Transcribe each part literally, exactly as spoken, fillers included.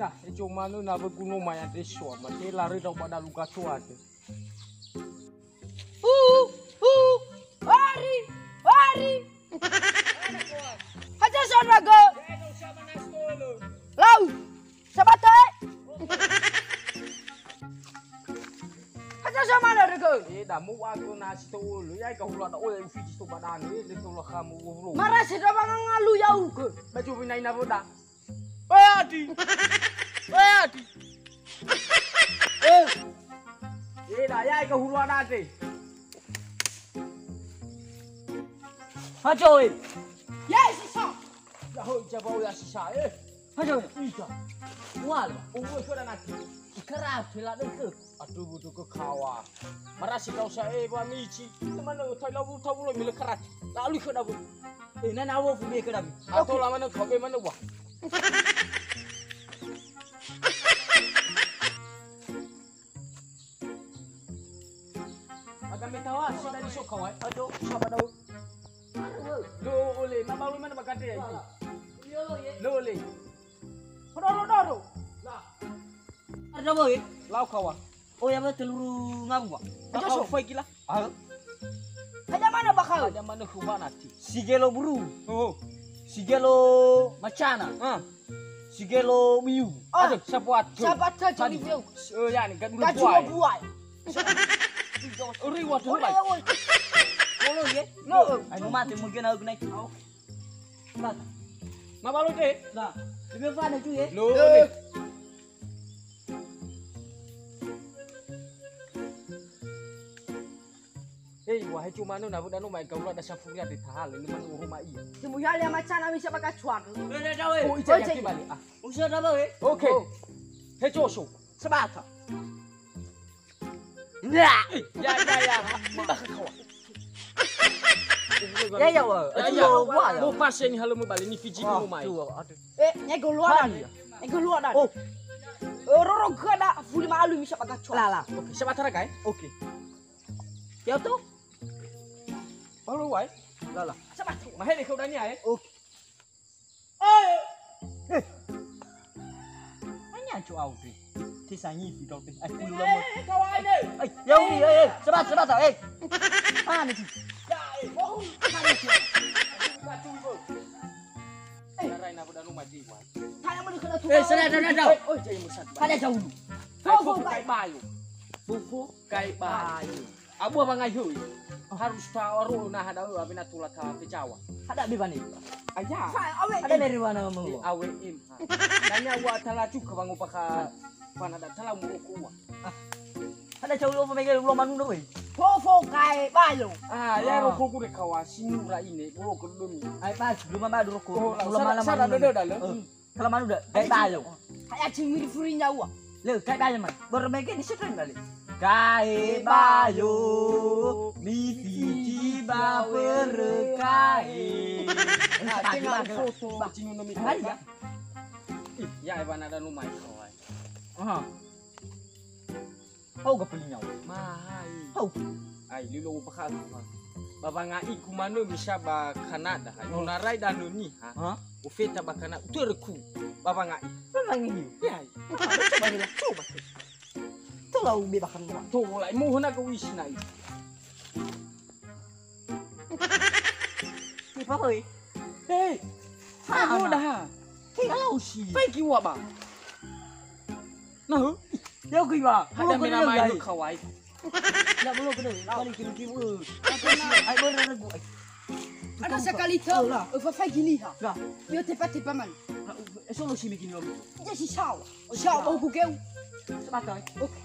Nah, ejo manö na wögu no mai andre soa, ma te larö dau ba dalu gato andre. Hu, hu, hari, hari. Haja so ndra'gö. Lau, sabata, eh. Haja so manö ndra'gö. Eh, da mu wa gö na si to ulu, ya ka hula da oya ufiji to badane, eh, le to la kamu ulu. Marasi da bangang alu ya uke. Baju binaina boda. Oe Adi! Oe Adi! Eh! Eh, da, ya, eka hulu anate. Hajo, eh! Ya, sisa! Ya, hoi, jaba, ya, sisa, eh! Hajo, eh! Ita. Wala. Oh, oe, sudah nanti. Ikarate la dengke. Aduh, butuh ke kawa. Marasi kau sa, eh, ba mici. Teman lo, tai labu, tabu lo, mila karat. Lalu ke dabu. Eh, nana awo fu be ke dabu. Atau lama na kau be mana wah. Agak metawa, sudah di sok kau, eh. Aduh, siapa tahu. Lo ole, ma baru mana bakate ya itu. Lo ole. Doro, doro. Ada boy. Lau kawa. Oh ya, betul, luru ngabu, Pak. Ayo, so. Fai gila. Ah. Ada mana bakal? Ada mana kubana ti? Si gelo buru. Oh. Si gelo macana. Ah. Si gelo miu. Ah. Aduh, sapuat. Sapuat saja. Tadi. Miu. Eh, ya, ni, kan Gajul buai. Buai. Uri, waduh, Uri, baik. Oi. Kolo, ye. No. Ayo, mate, mungkin aku naik. Oh. Mat. Ma balu, deh. Nah. Lebih apa, tu, ye? Lo, Eh. deh. Hei, wahai cumano, na wöda no mai gaula da safuri ade tahale, ni manu uruma iya. Timu yale ama cana misa baka cuan. Beda dawe. Oh, ica Oi, ya cek. Kibali, ah. Usa da bawe. Oke. Oh. Hei, Joso. Sebata. Ya. Eh, ya, ya, ya. Ni baka kawa. Ya, ya, wa. Ya, Aduh, ya. Wa, wa, ya. Mo pas ini halo mo bali, ni Fiji Wah, mo mai. Tuh, aduh. Eh, nyego luar Mari, dan. Ya. Nyego luar dan. Oh. Eh, roro gua da, fuli malu misa baka cuan. Lala. Oke, sebata raga, eh? Oke. Ya, tuh. Balu, wai. Lala. Sebata. Mahele kau dania, eh? Oke. Eh. Hanya cu au te. Te sangi fi kau te. Ai, pulu lama. Eh, kawan, eh. Ai, ya umi, eh, eh. Sebat, sebat, eh. Mana tu? Ya, eh, oh, mana tu? Mana tu, Ibu? Eh. Sarai na boda rumah jiwa. Tanya mana kena tu? Eh, sarai, sarai, sarai. Eh, oh, jadi musat. Pada jauh. Fofo kai bayo. Fofo kai bayo. Abu wangai hoi. Harus ta aro na hada, eh, abena tula ta pejawa. Hada be bani. Aja. Fa, awe Ada im. Dari mana mau? Eh, awe im. Ha. Nanya wa tala cuka wango baka fana da tala mu oku wa. Ah. Hada cau lo pemegel lo manu na, weh. Fofo kai bayo. Ah, ya Ah. Roko gure kawasi mura ine, bolo kedemi. Ai pas, belum madu roko. Oh, Belum sara, malam sara manu. Dada, dada. Eh. Hmm. Kalau manu dah, kayak bayo. Kayak cimiri furi nyawa. Le, kayak bayo, man. Baru main game di situ kali. Kayak bayo, misi ciba berkae. Nah, tengok foto cinu nomi. Hari ya? Ih, ya, Evan ada rumah itu, kawan. Aha. Hau ga peli nyawa? Mahai. Hau. Ai, lilo bakhalu. Ba wanga'igu manö misa ba Kanada. Ha? Yo narai danö niha. Ha? Ufeta ba Kanada. Utöröku. Ba wanga'i. Ba wanga'i. Ya. Coba ni lah, coba. Tola ube bakar luar. Tola, mau hana ke wisi nai. Ni apa, hoi? Hei. Hana. Hana. Hei, kalau si. Pai kiwa ba. Nah, hei. Ya, oke, Iwa. Ada mina mai lu kawai. Ya, belum kena. Kali kirim-kirim, eh. Ai, bener, bener, gua. Ada sekali tau, eh, fafai gini, ha. Lah. Yo tepa-tepa man. Lah, eh, solo si bikin lo. Ya, si sawa. Sawa, bau gugeu. Sebagai. Oke.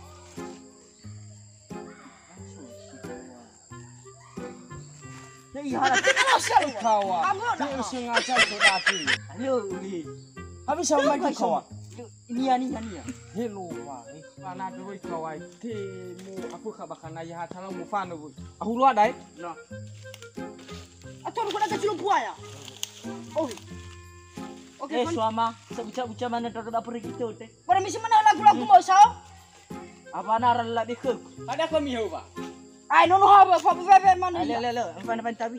Ya, iya, lah. Kita lo siapa? Kawa. Ambil dah. Dia sengaja ke dati. Ayo, ni. Habis sama lagi kawa. Nia, nia, nia. Hello, wa. Ana doi kawai. Te mo aku ka bakana ya tala mo fano, boy. Aku lu ada, eh? Nah. Atau aku nak kacil buaya. Oh. Oke, eh, suama, sebuca-buca mana terdapat pergi tu, teh. Pada misi mana lagu-lagu mau sao? Apa nara labe khögu? Ada apa mihau, Pak? Ai, nono ha, Pak, Pak, Pak, Pak, mana? Ale, ale, ale, apa, apa, tabi?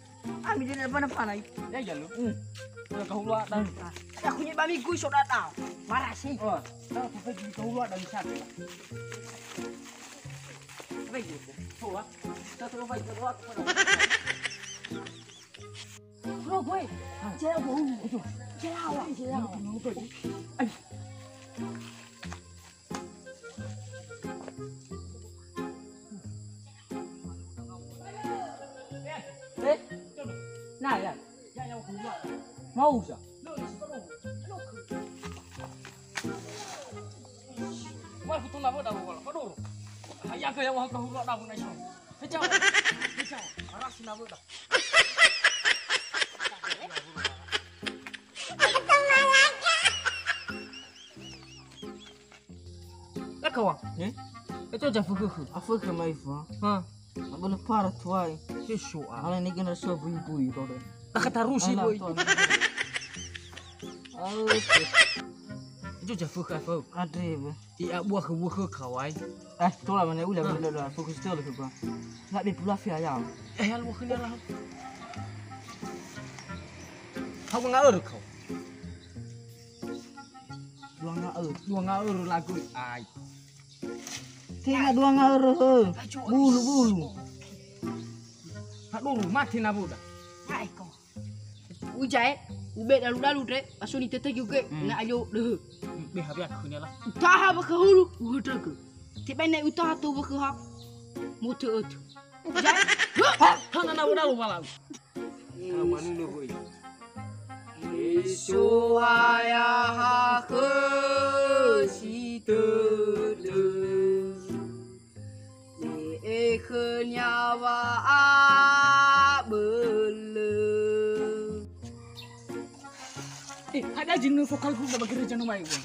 Ami dia apa napa nai? Ya, ya, lu. Hmm. Udah kau luar dan. Ya, aku nyebami gui soda tau. Marah sih. Oh, tahu sampai di kau luar dan siapa? Apa itu? Tahu ah? Kita terus baik kedua kepada. Bro, boy. Cewek bau. Itu. Cewek, cewek. Ayo. Eh? Nah, ya. Mau sa? Wah, betul lah, dah, wala. Aduh. Ayah ke yang mau ke hulu dah, naik. Pecah. Pecah. Arah sini, dah. Eka wa? Eh? Eto ja fukuku. Afökhö mai fa. Ha. Abölö para tuai. Yesu a. Ala nege na so bui-bui, tore. Takatarusi, boy. Oke. Eto ja fukuku. Andre, boy. Ia buah ke buah ke kawai. Eh, tola mana ula bela la. Fokus tola ke ba. Nggak di pula fi ayam. Eh, ya lu ke lah. Kau mengaur kau. Dua nga'ör. Dua nga'ör lagu ai. Tenga dua nga'ör, he. Bulu, bulu. Hadoru, mate na boda. Ae ko. Ujae, ube dalu-dalu dre, asuni tete juga, hmm, na ayo deh. Be habia kunia lah. Utaha ba kahulu, uhudrege. Tiba ne utaha tu ba keha. Mote otu. Ujae. Ha, hana na boda lu malam. Amanunu, boy. So'aya khösi tödö. E'e khönia wa'abölö. Eh, ada jinnu vokal group ba gereja no mai, boy.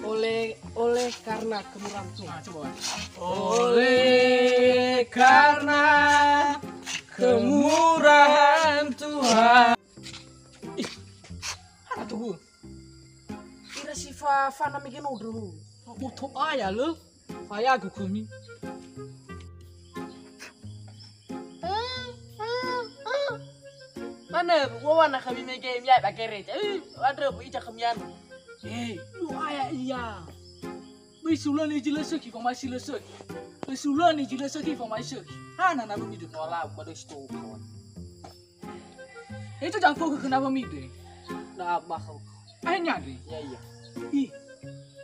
Oleh, oleh karena kemurahan Tuhan. Ah, coba, Wan. Oleh karena kemurahan Tuhan. Ih, hana tuhu. Ira si fa-, fana mege nodro. Moto aya le. Fayagu kumi. Mana wawana kami mege miai ba gereja. Eh, andre bu ija kami anu. Eh, lu aya iya. Böi sulani zi lö sökhi, famasi lö sökhi. Böi sulani zi lö sökhi, famasi sökhi. Hana na bömi dökö ala ba dösi to kawan. Itu jangko ke kenapa mi de? Na apa kau? Akhirnya, Dre. Ya, iya. Ih,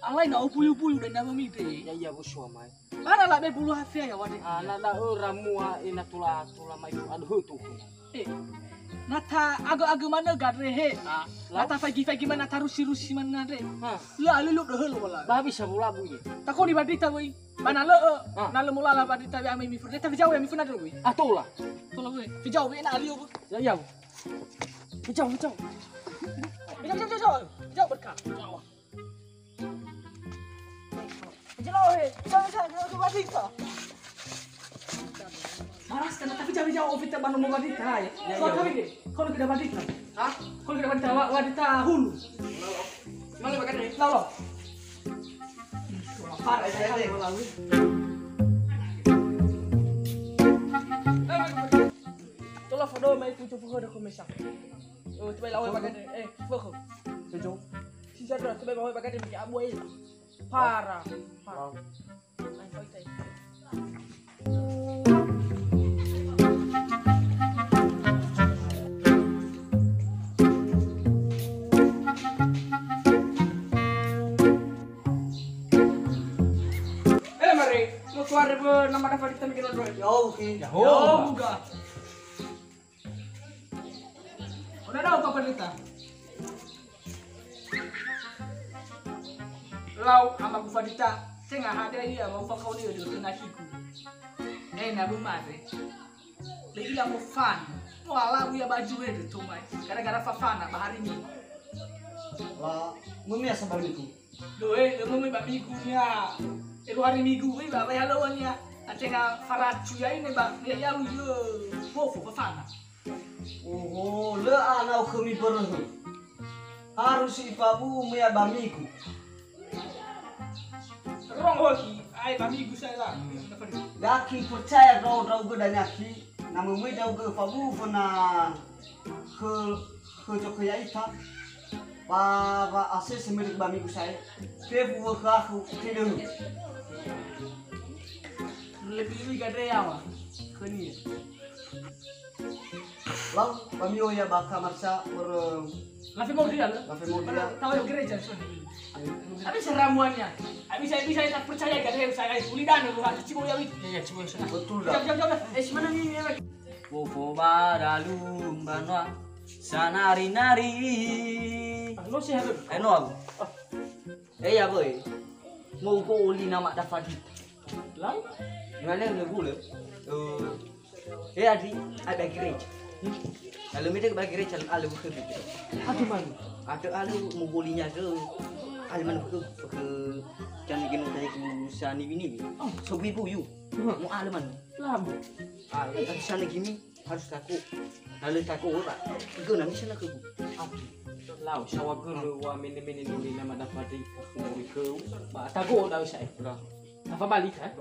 alai na obuyu-buyu dan nama mide. Ya, iya, bosua mai. Bara labe bulu hafea ya, Wade. Ah, na, na, eh, ramua, eh, na tula, tula mai, aduh, tu, tu. Eh, na ta ago-ago mana gadre he. Ah, na ta fagi-fagi mana ta rusi-rusi mana, Dre. Ha. La, lulu deh lo wala. Ba bisa bula bu ye. Takoni badita woi. Mana le, eh, ah, na le mulala badita woi amai mifur. Ta fijau ya mifur na dulu woi. Ah, tola. Tola woi. Fijau woi na alio woi. Ya, ya. Fijau, fijau. Fijau, fijau, fijau. Fijau berkah. Jelo he, bisa bisa ke badita. Maras kan tapi jauh-jauh kita bano mau badita ya. Ya, kau ya. Kami deh, kau tidak badita. Hah? Kau tidak badita, wa-, badita hulu. Mana bagian ini? Lalu. Parah ya, lalu. Tola fodo mai kucu fuho da komesa. Oh, coba lawan bagian ini. Eh, fuho. Tujuh. Sisa dua, coba bawa bagian ini abu aja. Para. Para. Eh, mari, lu keluar be nama daftar di tempat kita dulu. Ya, oke. Ya, oh, buka. Udah tahu apa berita? Lau amagu Fadita, tenga hadia ia mau fakaoni ode kenahiku. Eh, na bu mate. Le ila mo fan. Mo ala bu ya baju ede tomai. Gara-gara fafana ba hari ini. La, mumia sabar niku. Doe, le mumi ba migunia. Elu hari minggu, wei ba, ba ya lawan ya. Atenga faracu ya ini ba, ya, ya lu yo. Fofo fafana. Oho, lö ana'u khömi böröhö. Harus ifabu'u möi ba migu. Rong hoki, ai ba migu saya lah. Yaki percaya ndra'o ndra'ugö dania ki, na möi ndra'ugö fabu'u föna khö, khö zokhö ya'ita. Ba, ba asese möi ba migu saya. Fefu wö khö akhu, tenöhö. Lebih-lebih gadre yawa. Khönia. Lau, ba mi'oya ba kamar sa, börö. Lafe mau dia, lö? Lafe mau dia. Tahu ya gereja, so. Tapi seramuannya. Bisa, bisa tak percaya gak ada yang saya kulit dan lu harus cibo ya, wit. Iya, iya, cibo ya. Betul, dah. Jauh, jauh, jauh. Eh, si mana ni, ya? Fofo ba dalum banua sanari-nari. Ah, no sih, halo. Eh, no, aku. Eh, ya, boy. Mau go oli nama dapat. Lau? Ngale le gule. Eh, eh, adi, ada gereja. Kalau mete ba gereja, ale buku gitu. Aduh, man. Ada ale mau golinya ke. Ale man ke, ke, jangan gini kayak gini, bisa ni bini. Oh. So, ibu, you. Mau ale man. Lau. Ah, tapi sana gini, harus takut. Lalu takut, Pak. Itu nanti sana ke, Bu. Lau, sawa gölö wa mene-mene nuri nama dapat di. Ba, takut dah usah, eh. Lau. Apa balik, eh?